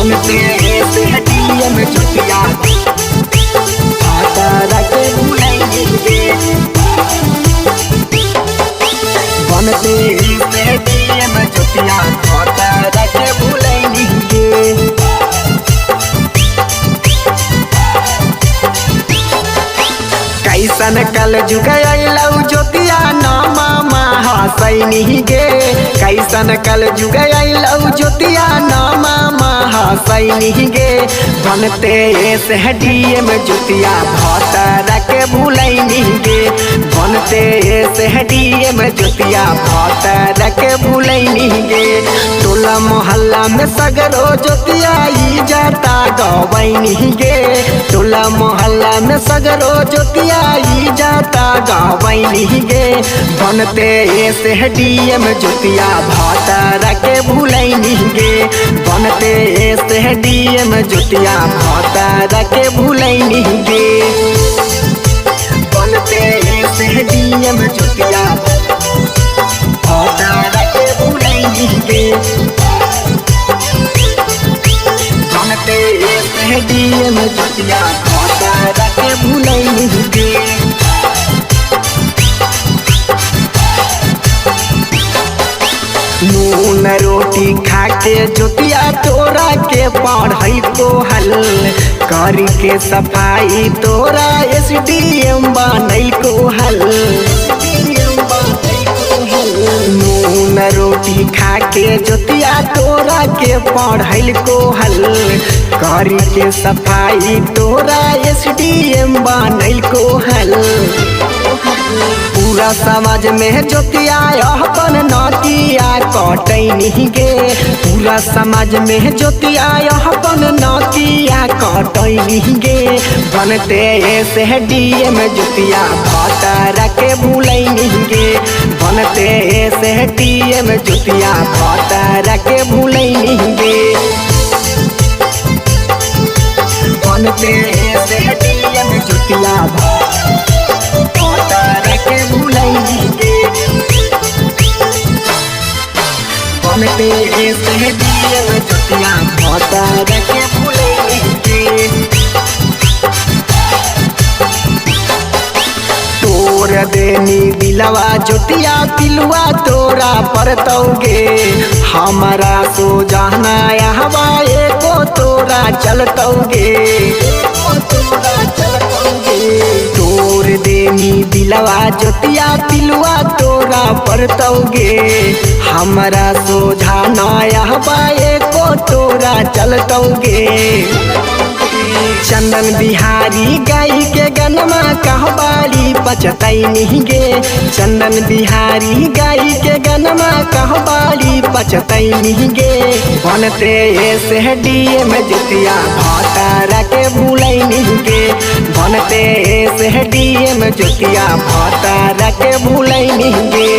बनते से डीएम ज्योतिया भातारा के भुलैनी गे। बनते से डीएम ज्योतिया भातारा के भुलैनी गे। कैसन कल जुग अइलौ ज्योतिया नामा महासैनी गे। कैसन कल जुग अइलौ ज्योतिया नामा महासैनी गे। बनते से डीएम ज्योतिया भातारा के भुलैनी गे। बनते से डीएम ज्योतिया भातारा के भुलैनी गे। टोला मोहल्ला में सगरो ज्योतिया ई जाता गवैनी गे। टोला मोहल्ला में सगरो ज्योतिया ई जाता गवैनी गे। बनते से डीएम ज्योतिया भातारा के भुलैनी गे। बनते से डीएम ज्योतिया भातारा के भुलैनी गे। बनते से डीएम ज्योतिया भातारा के भुलैनी गे। बनते से डीएम ज्योतिया भातारा के भुलैनी गे। नून रोटी खा के ज्योतिया तोरा के पढ़ई को हल करी के सफाई तोरा एसडीएम बनैल को हल। नून रोटी खा के ज्योतिया तोरा के पढ़ैल को हल करी के सफाई तोरा एसडीएम बनैल को हल। पूरा समाज में ज्योतिया अपन नतिया कटैनी गे। पूरा समाज में ज्योतिया अपन नतिया कटैनी गे। बनते से डीएम ज्योतिया भातारा के भुलैनी गे। बनते से डीएम ज्योतिया भातारा के भुलैनी गे। बनते से डीएम ज्योतिया भातारा के भुलैनी गे। बनते से डीएम ज्योतिया भातारा के भुलैनी गे। तोर देनी दिलवा ज्योतिया पिलुआ तोरा परतौगे। हमारा सो जाना हवा एको तोरा चलतौगे। तोर देनी दिलवा ज्योतिया पिलुआ तोरा परतौगे। हमारा सोझा हवा एको तोरा चलतौगे। चंदन बिहारी गाई के गनमा कहबारी पचतैनी गे। चंदन बिहारी गाई के गनमा कहबारी पचतैनी गे। बनते से डीएम ज्योतिया भातारा के भुलैनी गे। बनते से डीएम ज्योतिया भातारा के भुलैनी गे।